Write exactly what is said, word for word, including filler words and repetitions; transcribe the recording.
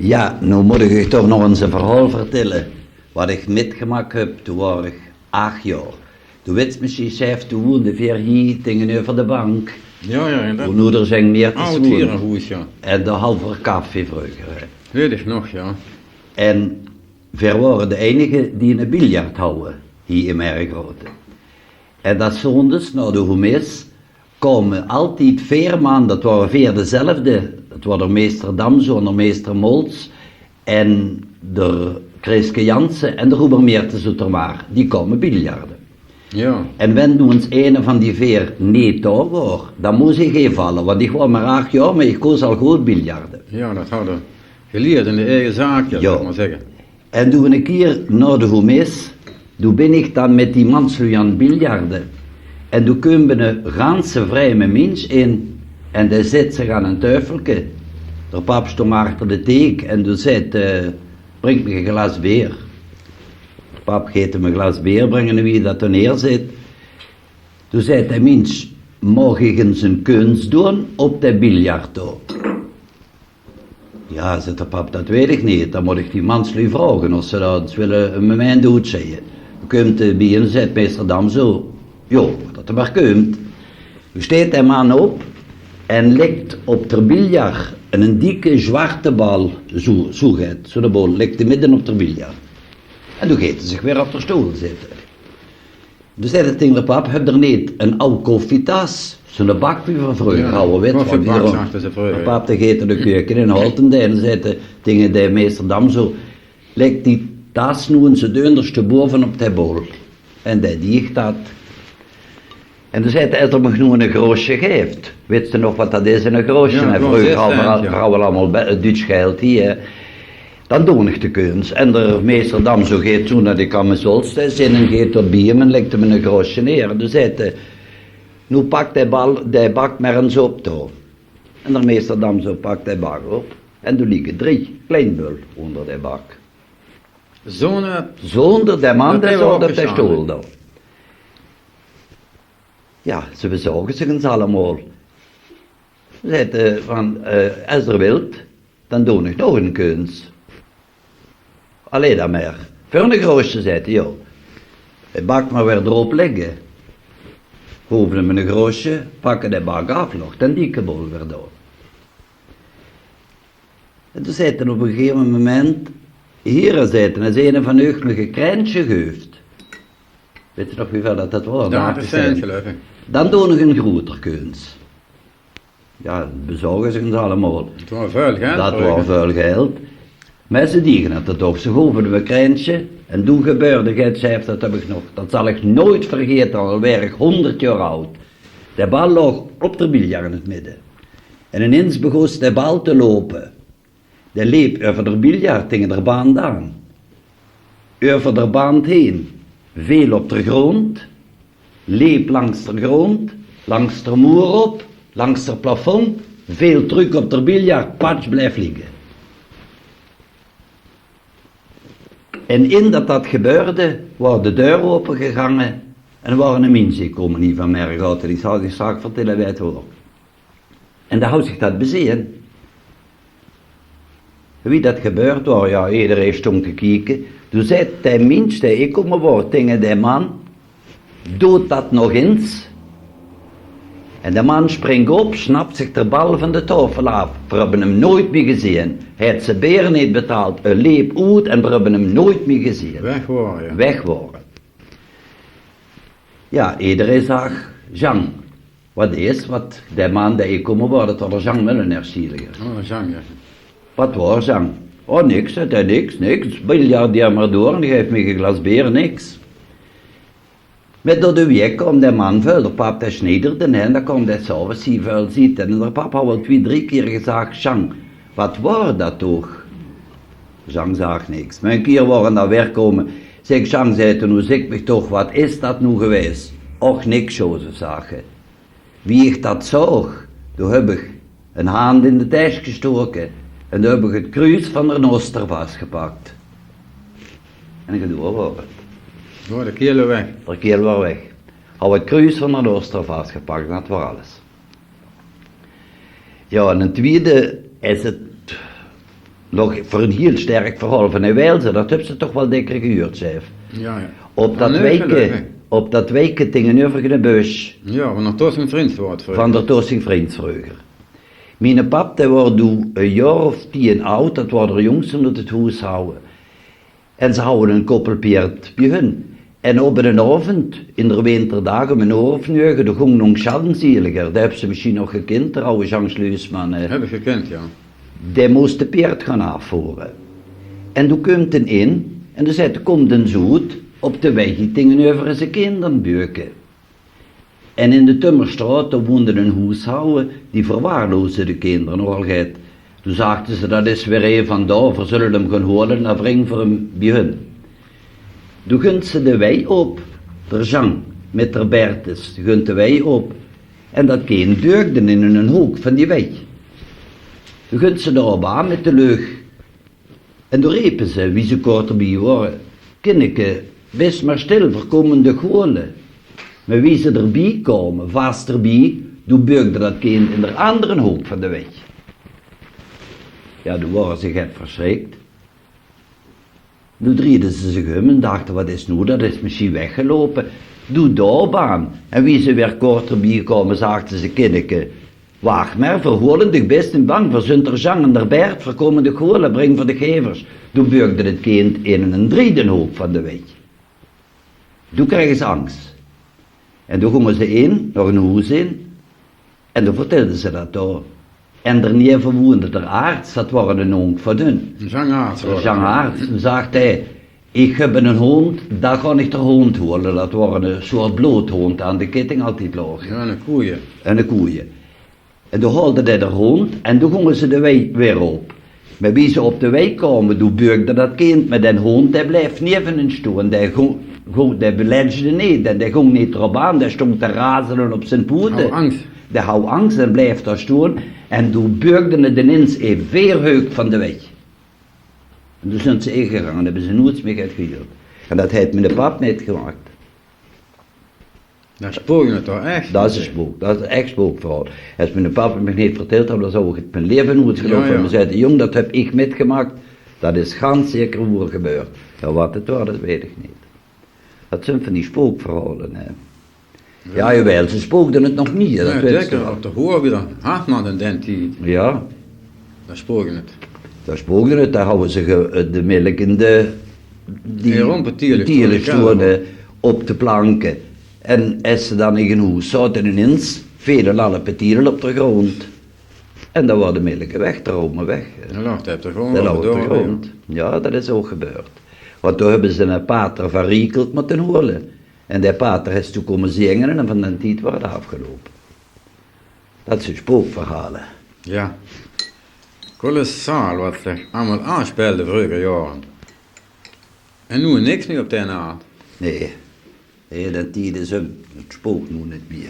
Jao, noe mót ich uch toch nog ins ein verhaol vertèlle wat ich mitgemaak höb. Toen waor ich ach jaor. Doe wits mesjiens, chef, doe woonde veer hie tingeneuver de bank. Jao, jao, jao, det... Wo noe d'r Zeng Meertes woont. Aod hierenhoes, jao. En de Halver Café vreuger, hè. Weit ich nog, jao. En veer waore de einige die eine biljart hawwe hie in Mergraote. En dat zóndes nao de hoemis koume altied veer man, dat waore veer dezelfde. Dat waor d'r meester Damzo en d'r meester Mols en d'r Kriske Janse en d'r Hubert Meertes oet d'r Maar. Die koume biljarde. Jao. En wen noe ins eine van die veer neet dao waor, dan mós ich invalle, want ich waor mer ach jaor, mer ich kós al good biljarde. Jao, dat haw d'r gelierd in de eige zaak, jao, zal ich mer zègke. En doe eine kier nao de hoemis, doe bin ich dan mit die mansluuj aan 't biljarde. En doe kump eine ganse vreme minsj in en dae zèt zich aan ein teufelke. D'r pap stóng achter de theek en doe zaet, eh, "Bring mich ein glaas beer." D'r pap geit 'm ein glaas beer bringe en wie dat dao neerzèt, doe zaet dae minsj: "Maag ich ins ein keuns doon op det biljart dao?" "Jao," zaet d'r pap, "dat weit ich neet. Dan mót ich die mansluuj vraoge of ze dat ins wille ein moment oetsjeie." Kump 'r bie en zaet meester Damzo: "Jao, dat 'r mer kump." Doe steit dae man op en lèk op d'r biljart eine dikke zwarte bal, zoe, zoe get, zoe'ne bol, lèk 'r midde op d'r biljart. En doe geit 'r zich weer op d'r stool zitte. Doe zaet 'r taenge d'r pap: "Höb d'r neet ein aw koffietas? Zoe'ne bak wie veer vreuger hawwe, wits se, van die koffiebak, ro-" zag ze vreuger. D'r pap dae geit nao de keuke en haolt 'm dae en zaet 'r taenge dae meester Damzo: "Lèk die tas noe ins 't unjderste bovenop dae bol." En dae deeg dat. En doe zaet 'r: "Es d'r mich noe eine grosje gaeft." Wits se nog wat dat is, eine grosje? Jao, hè, klopt, vreuger hawwe veer al-, cent, jao. Veer hawwe allemaol be-, Duuts geld hie, hè. "Dan doon ich de keuns." En d'r meester Damzo geit zoe nao de kamizoolstes in en geit tot bie 'm en lèk 'm eine grosje neer. Doe zaet 'r: "Noe pak dae bal, dae bak mer ins op dao." En d'r meester Damzo pak dae bak op. En doe ligke drie klein bul ónger dae bak. Zónger... Zónger dae man, dae zaot op dae stool dao. Jao, ze bezaoge zich ins allemaol. Zaet 'r van, eh: "Es d'r wilt, dan doon ich nog eine keuns." "Allee dan mer. Veur eine grosje," zaet 'r, "jao." Dae bak mer weer d'rop lègke. Gove 'm eine grosje, pakke dae bak aaf, lóg dae dikke bol weer dao. En doe zaet 'r op ein gegaeve moment: "Hie," zaet 'r, "es eine van uch mich ein krensje guf." Wits se nog wieväöl dat dat waor? Dertig cent, geluif ich. "Dan doon ich ein groeter keuns." Jao, bezaoge zich ins allemaol. Dat waor väöl geld. Dat waor väöl geld. Mer ze dege 't toch, ze gove 'm ein krensje. En doe gebeurde get, chef, dat höb ich nog, dat zal ich noeats vergaete, al waer ich hóngerd jaor aud. Dae bal lóg op d'r biljart in 't midde. En inins begós dae bal te loupe. Dae leep euver d'r biljart taenge d'r band aan. Euver d'r band heen, veel op d'r grónd, leep langs d'r grónd, langs d'r moer op, langs d'r plafond, veel trök op d'r biljart, patsj, bleef ligke. En in dat dat gebeurde, waor de deur opegegange en waor eine miens gekómme hie van Mergraote. Die zal ich straks vertèlle wae 't waor. En dae haw zich dat bezeen. Wie dat gebeurd waor, jao, ederein stóng te kieke. Doe zaet dae miens dae gekómme waor taenge dae man: "Doot dat nog ins." En dae man springk op, snap zich d'r bal van de taofel aaf. Veer höbbe 'm noeats mie gezeen. Haet zien beer neet betaald. Hae leep oet en veer höbbe 'm noeats mie gezeen. Weg waor 'r, jao. Weg waor 'r. Jao, ederein zag: "Zjang, wat is, wat?" Dae man dae gekómme waor, dat waor d'r Zjang Meulenaer, zieliger. O, Zjang, jao. "Wat waor, Zjang?" "O, niks," zaet 'r, "niks, niks. Biljardeer mer door en gaef mich ein glaas beer, niks." Mer door de waek kaom dae man väöl, d'r pap dae sniederde, hè, en dan kaom dae 's aoves hie väöl zitte. En d'r pap haw al twie, drie kier gezag: "Zjang, wat waor dat toch?" Zjang zag niks. Mer ein kier waor 'r dan weer gekómme. "Zèk, Zjang," zaet 'r, "noe zèk mich toch, wat is dat noe gewaes?" "Och, niks, Jozef," zag 'r. "Wie ich dat zoog, doe höb ich ein hand in de tes gestoke en doe höb ich 't kruus van d'r Noster vasgepak." En gedoe waor 't. Waor d'r kierel weg. D'r kierel waor weg. Haw 't kruus van d'r Noster vasgepak, dat waor alles. Jao, en ten twiede is 't Nog veur ein hieël sterk verhaol van de Wielse, dat höbs se toch waal dèkker gehuurd, Sjef. Jao, jao. Op dat weike, op dat weike tingeneuver de bös. Jao, van de Tossing Vriends woort vreuger. Van de Tossing Vriends vreuger. Miene pap, dae woor doe ein jaor of tieën aud, dat woor d'r jóngste oet 't hoeshaoje. En ze hawwe ein koppel peerd bie hun. En op einen aovend, in d'r winterdaag, um ein oor of neuge, doe góng nonk Sjan, zieliger, dae höbs se mesjien nog gekind, d'r awwe Sjan Sluisman, hè. Höb ich gekind, jao. Dae mós de peerd gaon aafvore. En doe kump 'r in, en doe zaet 'r: "Kóm ins oet, op de wei hie tingeneuver is ein kinderbeuke." En in de Tummerstraot, dao woonde ein hoeshaoje, die verwaarloosde de kinder nogal get. Doe zagte ze: "Dat is weer ein van dao, veer zulle 'm gaon hoale, dan bringe veer 'm bie hun." Doe gunt ze de wei op, d'r Sjan mit d'r Bertus, doe gunt de wei op. En dat kind beugde in einen hook van die wei. Doe gunt ze dao op aan mit de leug. En doe repe ze, wie ze kort d'rbie wore: "Kinneke, bis mer stil, veer kómme dich hoale." Mer wie ze d'rbie kaome, vas d'rbie, doe beugde dat kind in d'r andere hook van de wei. Jao, doe wore ze get versjrik. Doe drieëde ze zich um en dachte: "Wat is noe? Dat is mesjien weggeloupe." Doe dao op aan. En wie ze weer kort d'rbie kaome, zagte ze: "Kinneke, wach mer, veer hoale dich, bis neet bang, veer zunt d'r Sjan en d'r Bert, veer kómme dich hoale, bringe veer dich hie." Doe beugde 't kind in einen drieëden hook van de wei. Doe krege ze angs. En doe gónge ze in, nao ein hoes in, en doe vertèlde ze dat dao. En d'r neve woonde d'r aarts, dat woor eine nonk van hun. Ein Sjan Aarts. Ein Sjan Aarts. En zag hae: "Ich höb einen hóndj, dao gaon ich d'r hóndj hoale." Dat woor eine soort bloodhóndj, aan de kitting altied loog. Jao, eine koeie. Eine koeie. En doe hoalde dae d'r hóndj en doe gónge ze de wei weer op. Mer wie ze op de wei kaome, doe beugde dat kind, mer dae hóndj, dae bleef neve hun stoon. Dae góng, góng, dae beledsjde neet en dae góng neet d'rop aan. Dae stóng te razele op zien poete. Haw angs. Dae haw angs en bleef dao stoon. En doe beugde 't inins ein veer heuk van de wei. En doe zunt ze ingegange en höbbe ze noeits mie get gehuurd. En dat haet miene pap mitgemaak. Dat spook 't toch ech? Dat is ein spook. Dat is ech spookverhaol. Es miene pap 't mich neet vertèld haw, dan zou ich 't mien laeve noeits geloofs. Jao, jao. En me zag: "Jóng, dat höb ich mitgemaak. Dat is gans zeker woer gebeurd." Jao, wat 't woor, dat weit ich neet. Dat zunt van die spookverhaole, hè. Jao, jao, jawel, ze spookde 't nog mieë, dat weit ich waal. Op de hoor weer dan, Hartman in den tied. Jao. Dao spookde 't. Dao spookde 't, dao hawwe ze ge-, eh, de milk in de, die, die rompe tiele stoon, eh, op de planke. En es ze dan in hoes zaote, inins vele alle petiele op d'r grónd. En dan woor de milk weg, de roum weg. Dao loog 't op d'r grónd. Dao loog 't op d'r grónd. Jao, dat is ouch gebeurd. Want doe höbbe ze eine pater van Riekelt mótte hoale. En dae pater is doe kómme zinge en van den tied woor 't aafgeloupe. Dat zunt spookverhaole. Jao. Kolossaal wat zich allemaol aafspeelde vreuger jaore. En noe niks mie op dae aard. Nae. Nae, den tied is um. 't Spook noe neet mie.